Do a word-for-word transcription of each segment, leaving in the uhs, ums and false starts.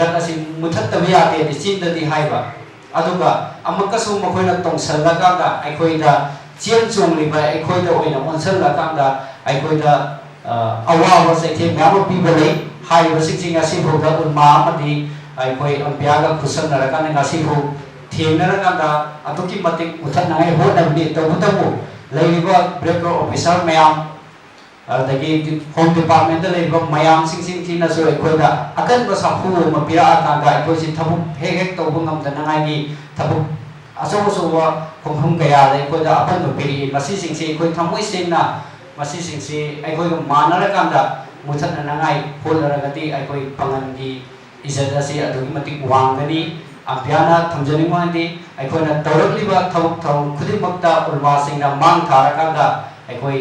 ꯂꯤꯆꯠ ꯑꯁꯤ ꯃꯨꯊꯠꯇꯕ ꯌꯥꯗꯦ ꯂꯤꯆꯤꯟꯗꯗꯤ ꯍꯥꯏꯕ꯫ ꯑꯗꯨꯒ ꯑꯃꯨꯛꯀꯁꯨ ꯃꯈꯣꯏꯅ ꯇꯣꯡꯁꯤꯜꯂꯀꯥꯟꯗ ꯑꯩꯈꯣꯏꯗ ꯆꯦꯟ ꯆꯣꯡꯂꯤꯕ ꯑꯩꯈꯣꯏꯗ ꯑꯣꯏꯅ ꯑꯣꯟꯁꯤꯜꯂꯀꯥꯟꯗ ꯑꯩꯈꯣꯏꯗ ꯑꯋꯥꯕ ꯆꯩꯊꯦꯡ ꯃꯌꯥꯝ ꯑꯃ ꯄꯤꯕ ꯂꯩ꯫ ꯍꯥꯏꯔꯤꯕꯁꯤꯡꯁꯤ ꯉꯁꯤꯐꯥꯎꯗ ꯎꯜꯃꯥ ꯑꯃꯗꯤ ꯑꯩꯈꯣꯏ ꯑꯝꯄꯤꯌꯥꯒ ꯈꯨꯠꯁꯝꯅꯔꯀꯥꯟꯗ ꯉꯁꯤꯐꯥꯎ ꯊꯦꯡꯅꯔꯀꯥꯟꯗ ꯑꯗꯨꯛꯀꯤ ꯃꯇꯤꯛ ꯃꯨꯊꯠꯅꯉꯥꯏ ꯍꯣꯠꯅꯕꯅꯤ꯫ ꯇꯧꯕꯇꯕꯨ ꯂꯩꯔꯤꯕ ꯕ꯭ꯂꯦꯛ ꯔꯣꯛ ꯑꯣꯐꯤꯁꯥꯔ ꯃꯌꯥꯝ, ꯑꯗꯒꯤ ꯍꯣꯝ ꯗꯤꯄꯥꯔꯠꯃꯦꯟꯇ ꯂꯩꯔꯤꯕ ꯃꯌꯥꯝꯁꯤꯡꯁꯤꯅꯁꯨ ꯑꯩꯈꯣꯏꯗ ꯑꯀꯟꯕ ꯁꯥꯐꯨ ꯑꯃ ꯄꯤꯔꯛꯑꯀꯥꯟꯗ ꯑꯩꯈꯣꯏꯁꯤ ꯊꯕꯛ ꯍꯦꯛ ꯍꯦꯛ ꯇꯧꯕ ꯉꯝꯗꯅꯉꯥꯏꯒꯤ ꯊꯕꯛ ꯑꯆꯧ ꯑꯆꯧꯕ ꯈꯣꯡꯐꯝ ꯀꯌꯥꯗ ꯑꯩꯈꯣꯏꯗ ꯑꯄꯟꯕ ꯄꯤꯔꯛꯏ꯫ ꯃꯁꯤꯁꯤꯡꯁꯤ ꯑꯩꯈꯣꯏ ꯊꯃꯣꯏ ꯁꯦꯡꯅ ꯃꯁꯤꯁꯤꯡꯁꯤ ꯑꯩꯈꯣꯏꯒ ꯃꯥꯟꯅꯔꯀꯥꯟꯗ ꯃꯨꯊꯠꯅꯅꯉꯥꯏ ꯍꯣꯠꯅꯔꯒꯗꯤ ꯑꯩꯈꯣꯏ ꯄꯥꯡꯒꯜꯒꯤ ꯏꯖꯠ ꯑꯁꯤ ꯑꯗꯨꯛꯀꯤ ꯃꯇꯤꯛ ꯋꯥꯡꯒꯅꯤ꯫ ꯑꯝꯄꯤꯌꯥꯅ ꯊꯝꯖꯅꯤꯡꯕ ꯍꯥꯏꯗꯤ ꯑꯩꯈꯣꯏꯅ ꯇꯧꯔꯛꯂꯤꯕ ꯊꯕꯛ ꯊꯧꯔꯝ ꯈꯨꯗꯤꯡꯃꯛꯇ ꯎꯜꯃꯥꯁꯤꯡꯅ ꯃꯥꯡ ꯊꯥꯔꯀꯥꯟꯗ ꯑꯩꯈꯣꯏ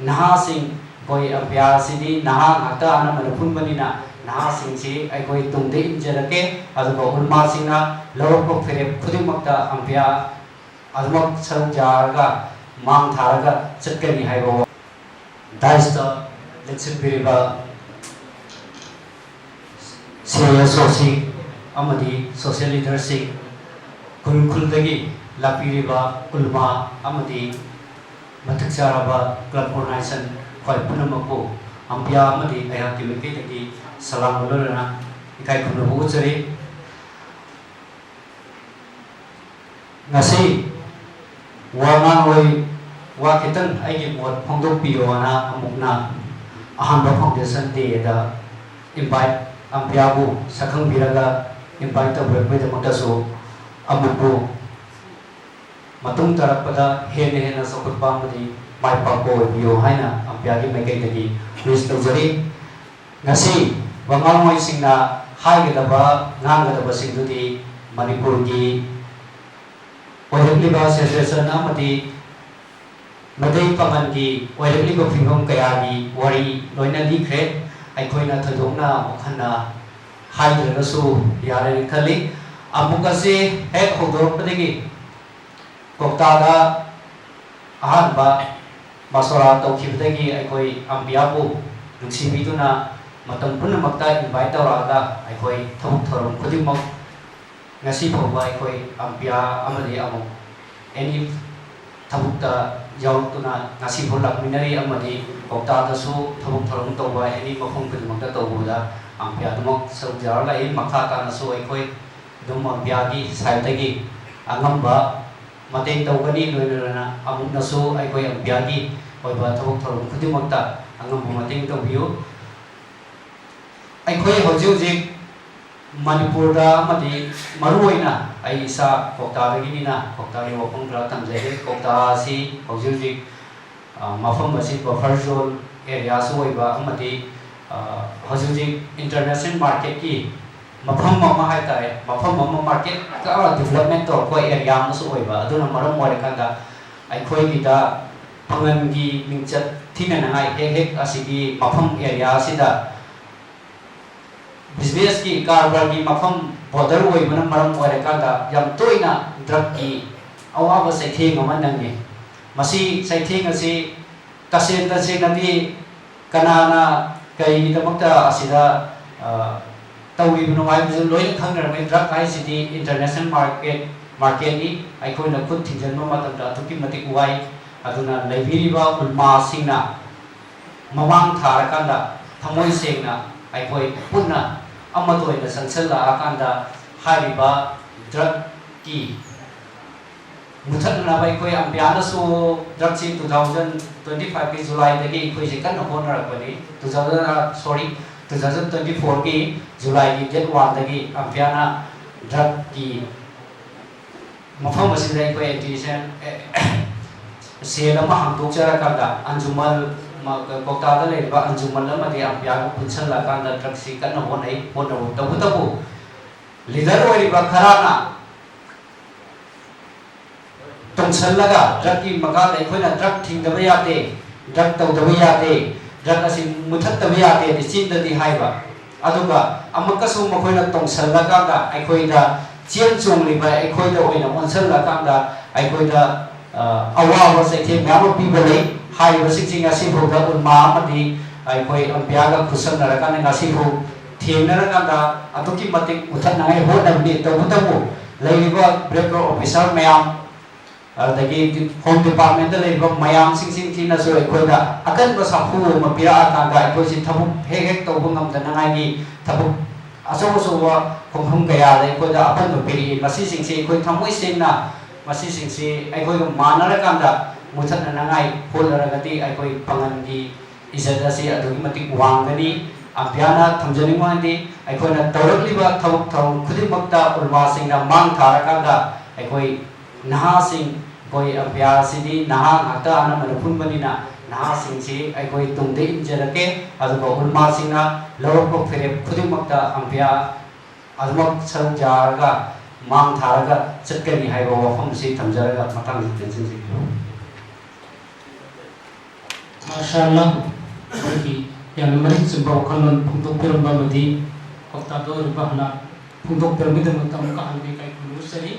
ꯅꯍꯥꯁꯤꯡ, ꯑꯩꯈꯣꯏ ꯑꯝꯄꯤꯌꯥ ꯑꯁꯤꯗꯤ ꯅꯍꯥ ꯉꯥꯛꯇ ꯑꯅꯝꯕꯅ ꯄꯨꯟꯕꯅꯤꯅ ꯅꯍꯥꯁꯤꯡꯁꯤ ꯑꯩꯈꯣꯏ ꯇꯨꯡꯗ ꯏꯟꯖꯔꯛꯀꯦ꯫ ꯑꯗꯨꯒ ꯎꯜꯃꯥꯁꯤꯡꯅ ꯂꯧꯔꯛꯄ ꯐꯤꯔꯦꯞ ꯈꯨꯗꯤꯡꯃꯛꯇ ꯑꯝꯄꯤꯌꯥ ꯑꯗꯨꯃꯛ ꯁꯔꯨꯛ ꯌꯥꯔꯒ ꯃꯥꯡ ꯊꯥꯔꯒ ꯆꯠꯀꯅꯤ ꯍꯥꯏꯕ ꯋꯥ-, ꯗꯥꯏꯁꯇ ꯂꯦꯡꯁꯤꯟꯕꯤꯔꯤꯕ ꯁꯤ ꯑꯦꯁ ꯑꯣꯁꯤꯡ ꯑꯃꯗꯤ ꯁꯣꯁꯤꯌꯦꯜ ꯂꯤꯗꯔꯁꯤꯡ, ꯈꯨꯜ ꯈꯨꯜꯗꯒꯤ ꯂꯥꯛꯄꯤꯔꯤꯕ ꯎꯜꯃꯥ ꯑꯃꯗꯤ ꯃꯇꯤꯛ ꯆꯥꯔꯕ ꯀ꯭ꯂꯕ ꯑꯣꯔꯒꯅꯥꯏꯖꯦꯁꯟ ꯈ꯭ꯋꯥꯏ ꯄꯨꯝꯅꯃꯛꯄꯨ ꯑꯝꯄꯤꯌꯥ ꯑꯃꯗꯤ ꯑꯩꯍꯥꯛꯀꯤ ꯃꯥꯏꯀꯩꯗꯒꯤ ꯁꯂꯥꯝꯒ ꯂꯣꯏꯅꯅ ꯏꯀꯥꯏ ꯈꯨꯝꯅꯕ ꯎꯠꯆꯔꯤ꯫ ꯉꯁꯤ ꯋꯥ ꯉꯥꯡꯂꯣꯏ, ꯋꯥ ꯈꯤꯇꯪ ꯑꯩꯒꯤ ꯃꯣꯠ ꯐꯣꯡꯗꯣꯛꯄꯤꯌꯣꯅ ꯑꯃꯨꯛꯅ ꯑꯍꯥꯟꯕ ꯐꯥꯎꯟꯗꯦꯁꯟ ꯗꯦꯗ ꯏꯟꯚꯥꯏꯠ, ꯑꯝꯄꯤꯌꯥꯕꯨ ꯁꯛꯈꯪꯕꯤꯔꯒ ꯏꯟꯚꯥꯏꯠ ꯇꯧꯕꯤꯔꯛꯄꯒꯤꯗꯃꯛꯇꯁꯨ ꯑꯃꯨꯛꯄꯨ ꯃꯇꯨꯡ ꯇꯥꯔꯛꯄꯗ ꯍꯦꯟꯅ ꯍꯦꯟꯅ ꯆꯥꯎꯈꯠꯄ ꯑꯃꯗꯤ ꯃꯥꯏ ꯄꯥꯛꯄ ꯑꯣꯏꯕꯤꯌꯨ ꯍꯥꯏꯅ ꯑꯝꯄꯤꯌꯥꯒꯤ ꯃꯥꯏꯀꯩꯗꯒꯤ ꯋꯤꯁ ꯇꯧꯖꯔꯤ꯫ ꯉꯁꯤ ꯋꯥꯉꯥꯡꯂꯣꯏꯁꯤꯡꯅ ꯍꯥꯏꯒꯗꯕ, ꯉꯥꯡꯒꯗꯕꯁꯤꯡꯗꯨꯗꯤ ꯃꯅꯤꯄꯨꯔꯒꯤ ꯑꯣꯏꯔꯛꯂꯤꯕ ꯁꯤꯆꯨꯋꯦꯁꯟ ꯑꯃꯗꯤ ꯃꯩꯇꯩ ꯄꯥꯉꯜꯒꯤ ꯑꯣꯏꯔꯛꯂꯤꯕ ꯐꯤꯕꯝ ꯀꯌꯥꯒꯤ ꯋꯥꯔꯤ ꯂꯣꯏꯅ ꯂꯤꯈ꯭ꯔꯦ꯫ ꯑꯩꯈꯣꯏꯅ ꯊꯣꯏꯗꯣꯛꯅ ꯑꯃꯨꯛ ꯍꯟꯅ ꯍꯥꯏꯗ꯭ꯔꯒꯁꯨ ꯌꯥꯔꯦꯅ ꯈꯜꯂꯤ꯫ ꯑꯃꯨꯛ ꯑꯁꯤ ꯍꯦꯛ ꯍꯧꯗꯣꯔꯛꯄꯗꯒꯤ ꯀꯣꯛꯇꯥꯗ ꯑꯍꯥꯟꯕ ꯃꯁꯣꯔꯥ ꯇꯧꯈꯤꯕꯗꯒꯤ ꯑꯩꯈꯣꯏ ꯑꯝꯕꯤꯌꯥꯕꯨ ꯅꯨꯡꯁꯤꯕꯤꯗꯨꯅ ꯃꯇꯝ ꯄꯨꯝꯅꯃꯛꯇ invite ꯇꯧꯔꯛꯑꯒ ꯑꯩꯈꯣꯏ ꯊꯕꯛ ꯊꯧꯔꯝ ꯈꯨꯗꯤꯡꯃꯛ ꯉꯁꯤ ꯐꯥꯎꯕ ꯑꯩꯈꯣꯏ ꯑꯝꯄꯤꯌꯥ ꯑꯃꯗꯤ ꯑꯃꯨꯛ any ꯊꯕꯛꯇ ꯌꯥꯎꯔꯛꯇꯨꯅ ꯉꯁꯤ ꯐꯥꯎ ꯂꯥꯛꯃꯤꯟꯅꯔꯤ ꯑꯃꯗꯤ ꯀꯧꯇꯥꯗꯁꯨ ꯊꯕꯛ ꯊꯧꯔꯝ ꯇꯧꯕ any ꯃꯐꯝ ꯈꯨꯗꯤꯡꯃꯛꯇ ꯇꯧꯕꯗ ꯑꯝꯄꯤꯌꯥ ꯑꯗꯨꯃꯛ ꯁꯔꯨꯛ ꯌꯥꯔ ꯂꯥꯛꯏ꯫ ꯃꯈꯥ ꯇꯥꯅꯁꯨ ꯑꯩꯈꯣꯏ ꯑꯗꯨꯝ ꯑꯝꯄꯤꯌꯥꯒꯤ ꯁꯥꯏꯠꯇꯒꯤ ꯑꯉꯝꯕ ꯃꯇꯦꯡ ꯇꯧꯒꯅꯤ꯫ ꯂꯣꯏꯅ ꯂꯣꯏꯅ ꯑꯃꯨꯛꯅꯁꯨ ꯑꯩꯈꯣꯏ ꯑꯝꯄꯤꯌꯥꯒꯤ ꯑꯣꯏꯕ ꯊꯕꯛ ꯊꯧꯔꯝ ꯈꯨꯗꯤꯡꯃꯛꯇ ꯑꯉꯝꯕ ꯃꯇꯦꯡ ꯇꯧꯕꯤꯌꯨ꯫ ꯑꯩꯈꯣꯏ ꯍꯧꯖꯤꯛ ꯍꯧꯖꯤꯛ ꯃꯅꯤꯄꯨꯔꯗ ꯑꯃꯗꯤ ꯃꯔꯨꯑꯣꯏꯅ ꯑꯩ ꯏꯁꯥ ꯀꯣꯛꯇꯥꯗꯒꯤꯅꯤꯅ ꯀꯣꯛꯇꯥꯒꯤ ꯋꯥꯐꯝ ꯈꯔ ꯊꯝꯖꯒꯦ꯫ ꯀꯣꯛꯇꯥ ꯑꯁꯤ ꯍꯧꯖꯤꯛ ꯍꯧꯖꯤꯛ ꯃꯐꯝ ꯑꯁꯤ buffer zone areaꯁꯨ ꯑꯣꯏꯕ ꯑꯃꯗꯤ ꯍꯧꯖꯤꯛ ꯍꯧꯖꯤꯛ international marketꯀꯤ ꯃꯐꯝ ꯑꯃ ꯍꯥꯏꯇꯥꯔꯦ, ꯃꯐꯝ ꯑꯃ market ꯀꯟꯅ development ꯇꯧꯔꯛꯄ area ꯑꯃꯁꯨ ꯑꯣꯏꯕ꯫ ꯑꯗꯨꯅ ꯃꯔꯝ ꯑꯣꯏꯔꯀꯥꯟꯗ ꯑꯩꯈꯣꯏꯒꯤꯗ ꯄꯥꯡꯒꯜꯒꯤ ꯃꯤꯡꯆꯠ ꯊꯤꯅꯅꯉꯥꯏ ꯍꯦꯛ ꯍꯦꯛ ꯑꯁꯤꯒꯤ ꯃꯐꯝ area ꯑꯁꯤꯗ businessꯀꯤ ꯀꯔꯕꯥꯔꯒꯤ ꯃꯐꯝ border ꯑꯣꯏꯕꯅ ꯃꯔꯝ ꯑꯣꯏꯔꯀꯥꯟꯗ ꯌꯥꯝ ꯇꯣꯏꯅ drugꯀꯤ ꯑꯋꯥꯕ ꯆꯩꯊꯦꯡ ꯑꯃ ꯅꯪꯉꯤ꯫ ꯃꯁꯤ ꯆꯩꯊꯦꯡ ꯑꯁꯤ ꯇꯁꯦꯡ ꯇꯁꯦꯡꯅꯗꯤ ꯀꯅꯥꯅ ꯀꯔꯤꯒꯤꯗꯃꯛꯇ ꯑꯁꯤꯗ ꯇꯧꯔꯤꯕꯅꯣ ꯍꯥꯏꯕꯁꯨ ꯂꯣꯏꯅ ꯈꯪꯅꯔꯝꯃꯤ꯫ Drug ꯍꯥꯏꯁꯤꯗꯤ international market marketꯅꯤ꯫ ꯑꯩꯈꯣꯏꯅ ꯈꯨꯠ ꯊꯤꯡꯖꯤꯟꯕ ꯃꯇꯝꯗ ꯑꯗꯨꯛꯀꯤ ꯃꯇꯤꯛ ꯋꯥꯏ꯫ ꯑꯗꯨꯅ ꯂꯩꯕꯤꯔꯤꯕ ꯎꯂꯃꯥꯁꯤꯡꯅ ꯃꯃꯥꯡ ꯊꯥꯔꯀꯥꯟꯗ ꯊꯃꯣꯏ ꯁꯦꯡꯅ ꯑꯩꯈꯣꯏ ꯄꯨꯟꯅ ꯑꯃꯠꯇ ꯑꯣꯏꯅ ꯆꯪꯁꯤꯜꯂꯛꯑꯀꯥꯟꯗ ꯍꯥꯏꯔꯤꯕ drugꯀꯤ ꯃꯨꯊꯠꯅꯅꯕ ꯑꯩꯈꯣꯏ ꯑꯝꯕꯤꯌꯥꯅꯁꯨ drugꯁꯤ two thousand twenty fiveꯀꯤ Julyꯗꯒꯤ ꯑꯩꯈꯣꯏꯁꯦ ꯀꯟꯅ ꯍꯣꯠꯅꯔꯛꯄꯅꯤ꯫ Two thousand sorry, two thousand twenty fourꯒꯤ Julyꯒꯤ date oneꯗꯒꯤ ꯑꯝꯕꯤꯌꯥꯅ drugꯀꯤ ꯃꯐꯝ ꯑꯁꯤꯗ ꯑꯩꯈꯣꯏ anti cell ꯑꯃ ꯍꯥꯡꯗꯣꯛꯆꯔꯀꯥꯟꯗ ꯑꯟꯖꯨꯃꯜ ꯀꯣꯛꯇꯥꯗ ꯂꯩꯔꯤꯕ ꯑꯟꯖꯨꯃꯜ ꯑꯃꯗꯤ ꯑꯝꯕꯤꯌꯥꯒ ꯄꯨꯟꯁꯤꯜꯂꯀꯥꯟꯗ drugꯁꯤ ꯀꯟꯅ ꯍꯣꯠꯅꯩ꯫ ꯍꯣꯠꯅꯕ ꯇꯧꯕꯇꯕꯨ leader ꯑꯣꯏꯔꯤꯕ ꯈꯔꯅ ꯇꯣꯡꯁꯜꯂꯒ drugꯀꯤ ꯃꯈꯥꯗ ꯑꯩꯈꯣꯏꯅ drug ꯊꯤꯡꯗꯕ ꯌꯥꯗꯦ, drug ꯇꯧꯗꯕ ꯌꯥꯗꯦ, drug ꯑꯁꯤ ꯃꯨꯊꯠꯇꯕ ꯌꯥꯗꯦ ꯆꯤꯟꯗꯗꯤ ꯍꯥꯏꯕ, ꯑꯗꯨꯒ ꯑꯃꯨꯛꯀꯁꯨ ꯃꯈꯣꯏꯅ ꯇꯣꯡꯁꯜꯂꯀꯥꯟꯗ ꯑꯩꯈꯣꯏꯗ ꯆꯦꯟ ꯆꯣꯡꯂꯤꯕ ꯑꯩꯈꯣꯏꯗ ꯑꯣꯏꯅ ꯑꯣꯟꯁꯤꯜꯂꯀꯥꯟꯗ ꯑꯩꯈꯣꯏꯗ ꯑꯋꯥꯕ ꯆꯩꯊꯦꯡ ꯃꯌꯥꯝ ꯑꯃ ꯄꯤꯕ ꯂꯩ꯫ ꯍꯥꯏꯔꯤꯕꯁꯤꯡꯁꯤ ꯉꯁꯤꯐꯥꯎꯗ ꯎꯂꯃꯥ ꯑꯃꯗꯤ ꯑꯩꯈꯣꯏ ꯑꯝꯄꯤꯌꯥꯒ ꯈꯨꯠꯁꯝꯅꯔꯀꯥꯟꯗ ꯉꯁꯤꯕꯨ ꯊꯦꯡꯅꯔꯀꯥꯟꯗ ꯑꯗꯨꯛꯀꯤ ꯃꯇꯤꯛ ꯃꯨꯊꯠꯅꯉꯥꯏ ꯍꯣꯠꯅꯕꯅꯤ꯫ ꯇꯧꯕꯇꯕꯨ ꯂꯩꯔꯤꯕ ꯕ꯭ꯔꯦꯛ ꯗꯣꯔ ꯑꯣꯐꯤꯁꯥꯔ ꯃꯌꯥꯝ, ꯑꯗꯒꯤ ꯍꯣꯝ ꯗꯤꯄꯥꯔꯠꯃꯦꯟꯇ ꯂꯩꯔꯤꯕ ꯃꯌꯥꯝꯁꯤꯡꯁꯤꯅꯁꯨ ꯑꯩꯈꯣꯏꯗ ꯑꯀꯟꯕ ꯁꯥꯐꯨ ꯑꯃ ꯄꯤꯔꯛꯑꯀꯥꯟꯗ ꯑꯩꯈꯣꯏꯁꯤ ꯊꯕꯛ ꯍꯦꯛ ꯍꯦꯛ ꯇꯧꯕ ꯉꯝꯗꯅꯉꯥꯏꯒꯤ ꯊꯕꯛ ꯑꯆꯧ ꯑꯆꯧꯕ ꯈꯣꯡꯐꯝ ꯀꯌꯥꯗ ꯑꯩꯈꯣꯏꯗ ꯑꯄꯟꯕ ꯄꯤꯔꯛꯏ꯫ ꯃꯁꯤꯁꯤꯡꯁꯤ ꯑꯩꯈꯣꯏ ꯊꯃꯣꯏ ꯁꯦꯡꯅ ꯃꯁꯤꯁꯤꯡꯁꯤ ꯑꯩꯈꯣꯏꯒ ꯃꯥꯟꯅꯔꯀꯥꯟꯗ ꯃꯨꯊꯠꯅꯅꯉꯥꯏ ꯍꯣꯠꯅꯔꯒꯗꯤ ꯑꯩꯈꯣꯏ ꯄꯥꯡꯒꯜꯒꯤ ꯏꯖꯠ ꯑꯁꯤ ꯑꯗꯨꯛꯀꯤ ꯃꯇꯤꯛ ꯋꯥꯡꯒꯅꯤ꯫ ꯑꯝꯄꯤꯌꯥꯅ ꯊꯝꯖꯅꯤꯡꯕ ꯍꯥꯏꯗꯤ ꯑꯩꯈꯣꯏꯅ ꯇꯧꯔꯛꯂꯤꯕ ꯊꯕꯛ ꯊꯧꯔꯝ ꯈꯨꯗꯤꯡꯃꯛꯇ ꯎꯂꯃꯥꯁꯤꯡꯅ ꯃꯥꯡ ꯊꯥꯔꯀꯥꯟꯗ ꯑꯩꯈꯣꯏ ꯅꯍꯥꯁꯤꯡ, ꯑꯩꯈꯣꯏ ꯑꯝꯄꯤꯌꯥ ꯑꯁꯤꯗꯤ ꯅꯍꯥ ꯉꯥꯛꯇ ꯑꯅꯝꯕꯅ ꯄꯨꯟꯕꯅꯤꯅ ꯅꯍꯥꯁꯤꯡꯁꯤ ꯑꯩꯈꯣꯏ ꯇꯨꯡꯗ ꯏꯟꯖꯔꯛꯀꯦ꯫ ꯑꯗꯨꯒ ꯎꯂꯃꯥꯁꯤꯡꯅ ꯂꯧꯔꯛꯄ ꯐꯤꯔꯦꯞ ꯈꯨꯗꯤꯡꯃꯛꯇ ꯑꯝꯄꯤꯌꯥ ꯑꯗꯨꯃꯛ ꯁꯔꯨꯛ ꯌꯥꯔꯒ ꯃꯥꯡ ꯊꯥꯔꯒ ꯆꯠꯀꯅꯤ ꯍꯥꯏꯕ ꯋꯥꯐꯝ ꯑꯁꯤ ꯊꯝꯖꯔꯒ ꯃꯇꯥꯡꯁꯤ ꯇꯦꯟꯁꯤꯟꯖꯒꯦ꯫ ꯃꯥꯁꯥ ꯑꯜꯂꯥ, ꯑꯩꯈꯣꯏꯒꯤ ꯌꯥꯝꯅ ꯃꯔꯤꯛ ꯆꯨꯝꯕ ꯋꯥꯈꯜꯂꯣꯟ ꯐꯣꯡꯗꯣꯛꯄꯤꯔꯝꯕ ꯑꯃꯗꯤ ꯀ꯭ꯋꯥꯛꯇꯥꯗ ꯑꯣꯏꯔꯤꯕ ꯍꯥꯟꯅ ꯐꯣꯡꯗꯣꯛꯄꯤꯔꯝꯕꯒꯤꯗꯃꯛꯇ ꯑꯃꯨꯛꯀ ꯍꯟꯅ ꯏꯀꯥꯏ ꯈꯨꯝꯅꯕ ꯆꯪꯏ꯫